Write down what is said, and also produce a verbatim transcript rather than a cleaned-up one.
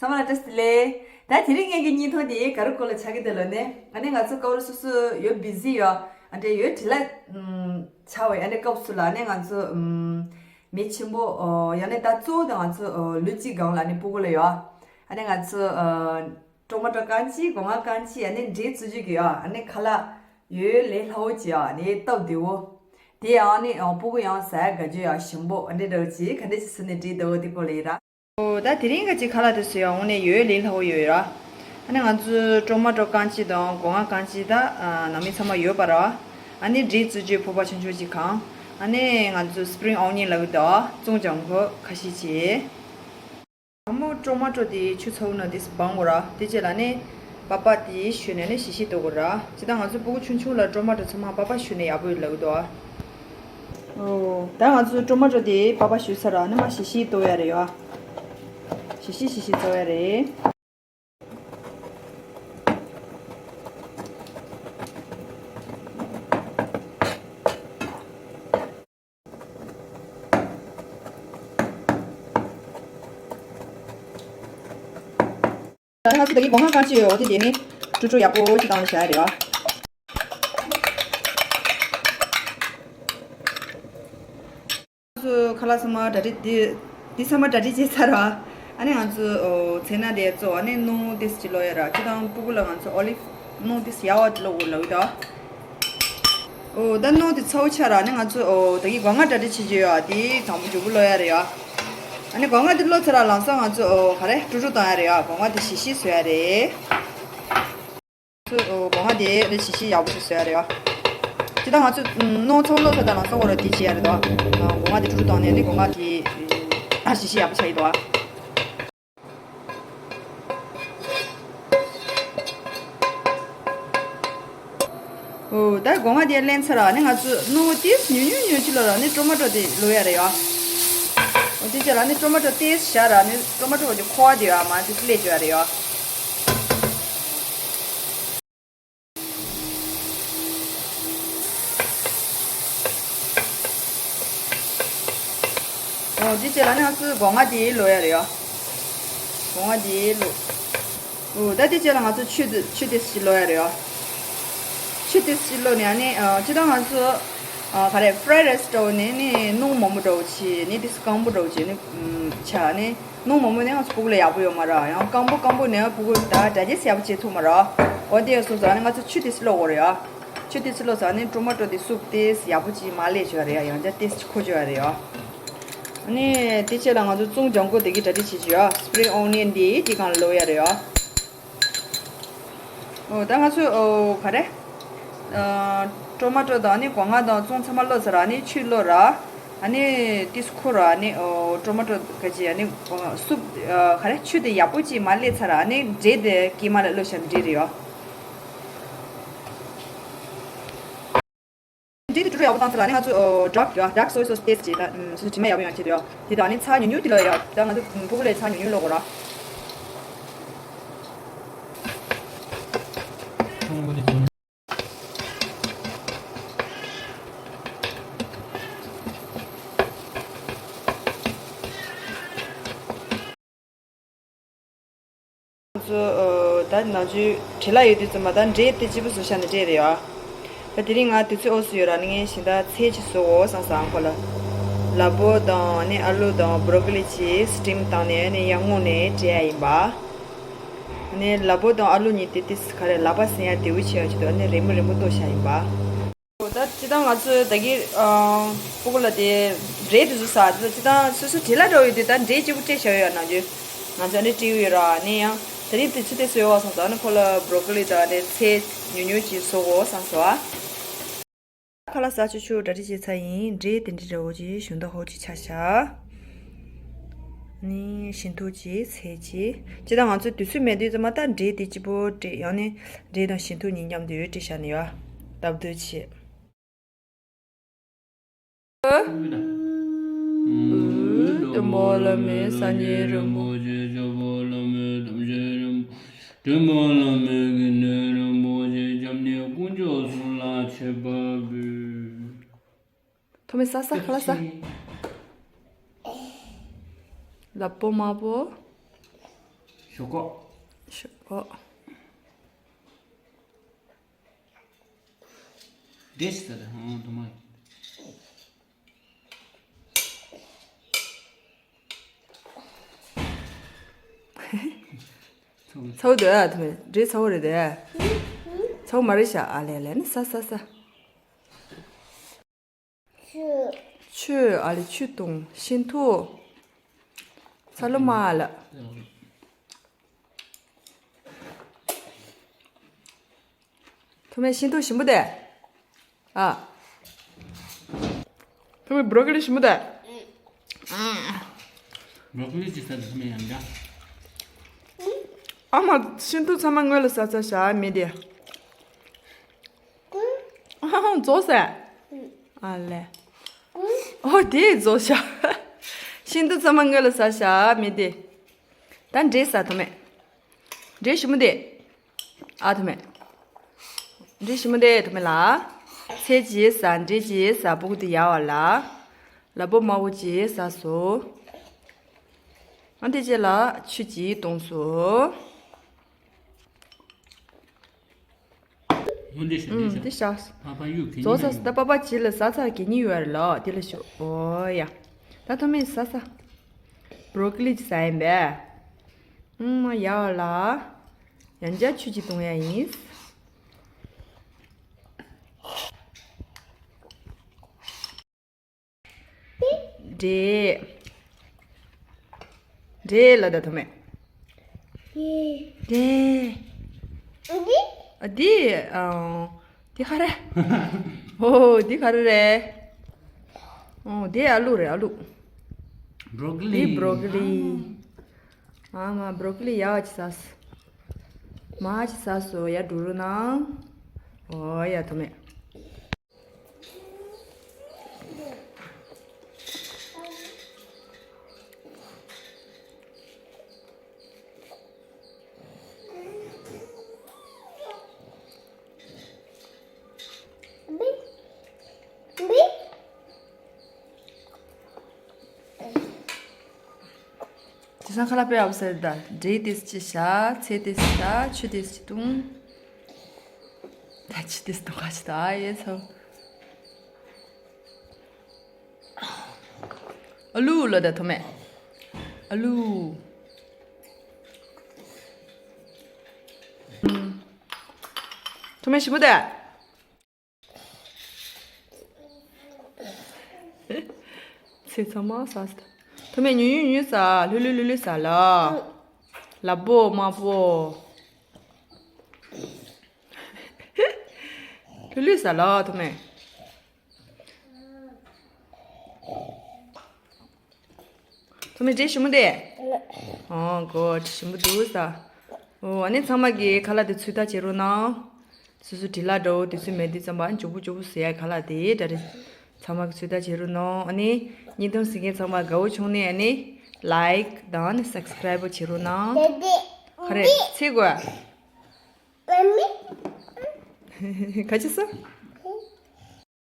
ཚང་མ་ལ་བཀྲ་ཤིས་བདེ་ལེགས། ད་དེ་རིང་ངེད་ཀྱི་བརྙན་ཐུང་དེ་ག་རེ་སྐོར་ལ་ཆགས་ཀྱི་འདུག་ལབ་ན། ཨ་ནི་ང་ཚོ་སྐབས་རེ་སོ་སོ་ཡོད་བི་ཟི་ཡོད། ཨ་འདྲ་ཡོད་བྲེལ་ལ་ཨམ་ཆགས་པའི་ཨ་འདྲ་སྐབས་སུ་ལ་ཨ་ནི་ང་ཚོ་ཨམ་མི་ཆེན་པོ་ཨོ་ཡང་ན་ད་གཙོ་བོ་དེ་ང་ཚོ་ཨོ་ལུས་སྤྱི་སྒང་ལ་ཨ་ནི་སྤུ་གུ་ལ་ཡོད། ཨ་ནི་ང་ཚོ་ཨོ་ཊོ་མ་ཊོ་རྐང་གཅིག་སྒོ་ང་རྐང་གཅིག་ཨ་ནི་འབྲས་བཙོ་བཅུད་ཀྱི་ཡོད། ཨ་ནི་ཁ་ལག་ཡོད་ལས་སླ་བོ་ཅིག་ཡོད། ཨ་ནི་སྟབས་བདེ་བོ། དེ་ཡང་ཨ་ནི་ཨོ་སྤུ་གུ་ཡང་ཟ་ཡ་དགའ་རྒྱུ་ཡོད་ཞིམ་པོ་ཨ་འདྲ་འདྲ་བོ་ཅིག་ག་འདྲ་ཅིག་བཟོས་ནས་བྲིས་འདུག་དེ་སྐོར་ལ་ཡིན་ར། ཨོ་ད་དེ་རིང་ག་ཅིག་ཁ་ལག་དེ་བཟོས་ཡོང་ནས་ཡོད་ལས་སླ་བོ་ཡོད་ར། ཨ་ནི་ང་ཚོ་ཊོ་མ་ཊོ་རྐང་གཅིག་དང་སྒོ་ང་རྐང་གཅིག་ད་ནང་མི་ཚང་མ་ཡོད་པ་ར། ཨ་ནི་འབྲས་བཙོ་བཅུད་ཕོར་པ་ཆུང་ཆུང་ཅིག་གང་། ཨ་ནི་ང་ཚོ་སི་པི་རིང་ཨོ་ནི་ཡན་ལབ་ཀྱི་འདུག་བཙོང་སྦྱང་གོ་ཁ་ཤས་ཅིག་དང་པོ་ཊོ་མ་ཊོ་དེ་ཆུ་ཚ་བོ་ནང་དེ་སྦང་དགོས་ར། དེ་རྗེས་ལ་ནི་པ་པ་དེ་བཞོས་ནས་ནི་ཞིབ་ཞིབ་གཏོང་དགོས་ར། ཇི་ལྟར་ང་ཚོ་སྤུ་གུ་ཆུང་ཆུང་ལ་ཊོ་མ་ཊོ་ཚང་མ་པ་པ་བཞོས་ནས་ཡག་པོ་ཡོད་ལབ་ཀྱི་འདུག་ཨོ། ད་ང་ཚོ་ཊོ་མ་ཊོ་དེ་པ་པ་བཞོས་ཚར་ར། ནི་མ་ཞིབ་ཞིབ་གཏོང་ཡ་རེད་ཡ། ཞིབ་ཞིབ་ཞིབ་ཞིབ་གཏོང་ཡ་རེད། ད་ང་ཚོ་ད་གིན་སྒོ་ང་རྐང་གཅིག་ཡོད། འོ་དེ་དེ་ནི་དཀྲུག་དཀྲུག་ཡག་པོ་ཅིག་བཏང་བཞག་ཡ་རེད་བ། ང་ཚོ་ཁ་ལག་ཚང་མ་གྲ་སྒྲིག་འདི་འདི་ཚང་མ་གྲ་སྒྲིག་བྱས་ཚར་བ། ཨ་ནི་ང་ཚོ་ཨོ་ཚལ་སྣ་དེ་བཙོ། ཨ་ནི་སྣུམ་ཏོག་ཙམ་ཅིག་བླུག་ཡ་ར། ཅི་དང་སྤུ་གུ་ལ་ང་ཚོ་ཨོ་ལིབ་སྣུམ་ཏོག་ཙམ་ཡག་པ་བླུག་དགོས་ལབ་ཀྱི་འདུག་ཨོ་ད་སྣུམ་དེ་ཚ་བོ་ཆགས་ར། ཨ་ནི་ང་ཚོ་ཨོ་ད་གིན་སྒོ་ང་གྲ་སྒྲིག་བྱེད་ཀྱི་ཡོད། དེ་དང་པོ་མགྱོགས་པོ་བླུག་ཡ་རེད་ཡ། ཨ་ནི་སྒོ་ང་དེ་བླུག་ཚར་ར་ལམ་སང་ང་ཚོ་ཨོ་ག་རེ་དཀྲུག་དཀྲུག་བཏང་ཡ་རེད་ཡ། སྒོ་ང་དེ་ཞིབ་ཞིབ་བཟོ་ཡ་རེད། ང་ཚོ་ཨོ་སྒོ་ང་དེ་རེ་ཞིབ་ཞིབ་ཡག་པོ་ཞིག་བཟོ་ཡ་རེད་ཡ། ཅི་ད་ང་ཚོ་སྣུམ་ཚ་བོ་བླུག་ཚར་དང་ལམ་སང་ཁོ་ར་དེ་བྱེད་ཡ་རེད་དོ། སྒོ་ང་དེ་དཀྲུག་དཀྲུག་བཏང་ནས་ནི་སྒོ་ང་དེ་ཨ་ཞིབ་ཞིབ་ཡག་པོ་ཆགས་ཀྱི་འདུག་ཨ། ཨོ་ད་སྒོ་ང་དེ་བླུགས་ཚར་ར། ནི་ང་ཚོ་སྣུམ་ཏོག་ཙམ་ཉུང་ཉུང་ཉུང་ཅིག་བླུག་ར། ནི་ཊོ་མ་ཊོ་དེ་བླུག་ཡ་རེད་ཡ། ཨོ་དེ་རྗེས་ལ་ནི་ཊོ་མ་ཊོ་ཏོག་ཙམ་བཞག་ར། ནི་ཊོ་མ་ཊོ་དེ་ཁོག་པ་དེ་ཡ་མ་དེ་སླེབས་བཅུག་ཡ་རེད་ཡ། ཨོ་དེ་རྗེས་ལ་ནི་ང་ཚོ་སྒོ་ང་དེ་བླུག་ཡ་རེད་ཡ། སྒོ་ང་དེ་བླུག་ཨོ་ད་དེ་རྗེས་ལ་ང་ཚོ་ཆུ་དེ་ཆུ་ཏོག་ཙམ་བླུག་ཡ་རེད་ཡ། ཆུ་ཏོག་ཙམ་བླུགས་ནས་ཨ་ནི་ཨ་ཅི་ད་ང་ཚོ་ཨ་ག་རེ་ཧྥ་རའི་རའི་སི་འདྲ་བོ་ནས་ནི་སྣུམ་མང་པོ་འདྲ་བོ་བྱས་ནི་དེ་སྐམ་པོ་འདྲ་བོ་བྱས་ནི་ཨམ་ཆ་ནི་སྣུམ་མང་པོ་ནས་ང་ཚོ་སྤུ་གུ་ལ་ཡག་པོ་ཡོད་མ་རེད། ཡང་སྐམ་པོ་སྐམ་པོ་ནས་སྤུ་གུ་ད་ཌའི་ཇེ་སི་ཊི་ཡག་པོ་བྱེད་ཐུབ་མ་རེད། འོ་དེ་ཡོད་སོང་ཙང་ཨ་ནི་ང་ཚོ་ཆུ་ཏོག་ཙམ་བླུག་དགོས་རེད་ཡ། ཆུ་ཏོག་ཙམ་བླུགས་ཙང་ཨ་ནི་ཊོ་མ་ཊོ་དེ་སུབ་ཏོག་ཙམ་ཡག་པོ་ཅིག་མར་སླེབས་བཅུག་ཡ་རེད་ཡ། ཡང་བསྐྱར་ཏོག་ཙམ་ཅིག་འཁོར་བཅུག་ཡ་རེད་ཡ། ཨ་ནི་དེ་རྗེས་ལ་ང་ཚོ་བཙོང་སྦྱང་གོ་དེ་གི་གྲ་སྒྲིག་བྱེད་ཀྱི་ཡོད། སི་པི་རིང་ཨོ་ནི་ཡན་དེ་དེ་སྒང་ལ་བླུག་ཡ་རེད་ཡ། ཨོ་ད་ང་ཚོས་ཨོ་ག་རེ། ཨ་ཊོ་མ་ཊོ་དང་ཨ་ནི་སྒོ་ང་དང་བཙོང་ཚང་མ་བླུགས་ཚར་ར། ཨ་ནི་ཆུ་བླུགས་ར། ཨ་ནི་ཏོག་ཙམ་འཁོར་ར། ཨ་ནི་ཨོ་ཊོ་མ་ཊོ་ག་ཅི་ཨ་ནི་ཨོ་སུབ་ཨ་ག་རེ་ཆུ་དེ་ཡག་པོ་ཅིག་མར་སླེབས་ཚར་ར། ཨ་ནི་འབྲས་དེ་དཀྱིལ་མ་ལ་བླུགས་བཞག་ན་འགྲིག་རེད་ཡ། འབྲས་དེ་དཀྲུག་དཀྲུག་ཡག་པོ་བཏང་ཚར་ར། ཨ་ནི་ང་ཚོས་ཨོ་ཌརཀ་ཡ་ཌརཀ་སོའི་སོ་སི་ཏོག་ཙམ་ཅིག་ད་ཨམ་སོ་སོ་དྲི་མ་ཡག་པོ་ཡོང་ཆེད་དུ་ཡ། དེ་དང་ཨ་ནི་ཚྭ་ཉུང་ཉུང་དེ་ལ་ཡ། ད་ང་ཚོ་ཨམ་སྤུ་གུ་ལ་ཚྭ་ཉུང་ཉུང་བླུག་དགོས་ར། ང་ཚོ་ཨ་ད་ནང་ཆུ་བྲེལ་ལ་ཡོད་དུས་ཙམ་པ་ད་འབྲས་དེ་གཅིག་པུ་བཟོ་བཞག་ནས་འབྲས་རེད་ཡ། ད་དེ་རིང་ང་དུས་ཚོད་ཨོ་སུ་ཡོད་ར། ནི་ངས་ཞིང་ད་ཚལ་ཅིག་བཟོ་འོ་བསམ་སོང་ཁོ་ལ། ལ་ཕུག་དང་ནི་ཨ་ལུ་དང་བྷོ་རོ་ཀོ་ལི་ཅིག་སི་ཊིམ་བཏང་ནས་ནི་ཡར་སྔོན་ནས་སྤྲད་ཡ་ཡིན་པ། ནི་ལ་ཕུག་དང་ཨ་ལུ་གཉིས་དེ་ཏིས་ག་རེ་ལག་པ་ཟིན་ཡ་བདེ་བོ་བྱེད་ཡ་ཆེད་དུ་ནི་རེད་མོ་རེད་མོ་གཏོར་བཞག་ཡིན་པ། ད་སྤྱིར་བཏང་ང་ཚོས་ད་གིན་ཨ་སྤུ་གུ་ལ་དེ་འབྲས་དེ་ཚོ་ཟ། ད་སྤྱིར་བཏང་སོ་སོ་བྲེལ་ལ་འགྲོ་ཡོད་དུས་ད་འབྲས་གཅིག་པུ་སྤྲད་བཞག་ཡོད་ནང་རྒྱུ། ང་ཚོ་ཨ་ནི་སྤྲད་ཡོད་ར། ཨ་ནི་ཡང་དེ་རིང་དུས་ཚོད་དེ་སོས་བ་སོང་ཙང་ཨ་ནི་ཁོ་ལ་བྷོ་རོ་ཀོ་ལི་དང་ཨ་ནི་ཚལ་ཉུང་ཉུང་ཅིག་བཟོ་དགོས་བསམ་སོང་ཨ། ཁ་ལག་ཟ་ཆོག་ཆོག་གྲ་སྒྲིག་བྱས་ཚར་ཡིན། འབྲས་དེ་འདྲ་འདྲ་བོ་ཅིག་ཞུན་དག་ཧོ་ཅིག་ཆ་བཞག་ཨ་ནི་ཞིམ་ཐུག་ཅིག་ཚལ་ཅིག་སྤྱིར་བཏང་ང་ཚོ་དུས་ཚོད་མེད་དུས་ཙམ་པ་ད་འབྲས་དེ་གཅིག་པོ་སྤྲད། ཡང་ནི་འབྲས་དང་ཞིམ་ཐུག་གཉིས་མཉམ་དུ་སྤྲད་བཞག་ནས་ཡ་སྟབས་བདེ་བྱེད། ཐོག་མའི་ས་ས་ཁ་ལག་ཟ། ལ་ཕུག་དམར་པོ། ཞོག་ཁོག་ཞོག་ཁོག་འདྲེས་ཟེར་ཧང་དུ་མ། ཚ་བོ་འདོད་ཨ་ཐུ་མེ་འདྲེས་ཚ་བོ་རེད་དེ། ཚ་བོ་མ་རེད་ཤག་ཨ་ལེ་ལེ་ནི་ས་ས་ས། ཆུ། ཨ་ལེ་ཆུ་བཏུང་ཤིན་ཐུ། ཚ་ལོ་མ་ལ། ཐུ་མེ་ཤིན་ཐུ་ཞིམ་པོ་དེ། ཨ། ཐུ་མེ་བྲོ་ཀི་ལི་ཞིམ་པོ་དེ། བྲོ་ཀི་ལི་ཅི་ཟ་དུ་ཐུ་མེ་ཡང་འདྲ། ཨ་མ་ཤིན་ཐུ་ཚང་མ་སྔོན་ལ་ཟ་ཚར་ཤག་མི་དེ། རྫོགས་ཟེར། ཨ་ལེ། ཨོ་དེ་རྫོགས་ཤག་ཤིན་ཏུ་ཚང་མ་སྔོན་ལ་ཟ་ཤག་མི་དེ། ད་འདྲེས་ཟ་ཐུ་མེ། འདྲེས་ཞིམ་པོ་དེ། ཨ་ཐུ་མེ། འདྲེས་ཞིམ་པོ་དེ་ཐུ་མེ་ལ། ཚལ་གྱིས་ཟ་འདྲེས་གྱིས་ཟ་སྤུ་གུ་དེ་ཡག་བ་ལ། ལ་པོ་དམར་པོ་གྱིས་ཟ་སོ། ཨ་དེ་རྗེས་ལ་ཆུ་གྱིས་བཏུང་སོ། ཧོ་འདི་ཤ་ཨུམ། འདི་ཤ། འདི་ཤ། པ་པ་ཡུ་གི་ཉི་ཟོ་ས་ན་ས་ད་པ་པ་ཇི་ལ་ཟ་ཚར་གི་ཉི་ཡོད་རེད་ལོ་དེ་ལ་ཤོ། ཨོ་ཡ། ད་ཐོ་མེད་ཟ་ས། བྲོ་ཀི་ལི་ཇི་ཟ་ཡིན་པས། ཨུམ་མ་ཡ་ལ། ཡང་བསྐྱར་ཆུ་གཅིག་བཏུང་ཡ་ཡིན། འདྲེ། འདྲེ་ལ་ད་ཐོ་མེད། འདྲེ། ཨ་འདི། ཨ། འདི་ག་རེ། ཨོ་འདི་ག་རེ་རེད། ཨོ་འདི་ཨ་ལུ་རེད་ཨ་ལུ། བྲོ་ཀི་ལི། འདི་བྲོ་ཀི་ལི། ཨ་མ་བྲོ་ཀི་ལི་ཡག་ཅིག་ཟ། མ་ཅིག་ཟ་སོ་ཡ་འགྲོ་རུ་ན། ཨོ་ཡ་ཐོ་མེད། དེང་སང་ཁ་ལག་དཔེ་ཡག་པོ་ཟེར་ད། འབྲས་དེ་ཅི་བྱ། ཚལ་དེ་བྱ། ཆུ་དེ་ཅི་བཏུང་། ད་ཆུ་དེ་བཏུང་ག་ཅི་ད་ཡེ་ཚོ། ཨ་ལུ་ལོ་ད་ཐོ་མེད། ཨ་ལུ། ཐོ་མེད་ཞིམ་པོ་དེ། ཚེ་ཚང་མ་ཟ་ཟ། ཐོ་མེད་ཉུ་ཉུ་ཉུ་ཟ། ལྷུ་ལྷུ་ལྷུ་ལྷུ་ཟ་ལ། ལ་པོ་མ་པོ། ལྷུ་ལྷུ་ཟ་ལ་ཐོ་མེད། ཐོ་མེད་འདྲེ་ཞིམ་པོ་དེ། ཨོ་གོ་ཞིམ་པོ་འདུག་ས། ཨོ་ཨ་ནི་ཚང་མ་གི་ཁ་ལག་དེ་ཚུད་ད་བྱེད་རོགས་གནང་། སོ་སོ་འདྲི་ལ་འགྲོ་དུས་ཚོད་མེད་དུས་ཙམ་པ་མགྱོགས་པོ་མགྱོགས་པོ་ཟེར་ཡ་ཁ་ལག་དེ་འདྲ་རེད། ཚང་མ་གི་ཚུད་ད་བྱེད་རོགས་གནང་། ཨ་ནི་བརྙན་ཐུང་གཟིགས་མཁན་ཚང་མ་དགའ་བོ་བྱུང་ནས་ཨ་ནི་ལའིཀ་དང་ནི་སབ་སི་ཀ་རའིབ་བྱེད་རོགས་གནང་། ག་རེ་ཚེ་དགོས། ག་ཅི་ས།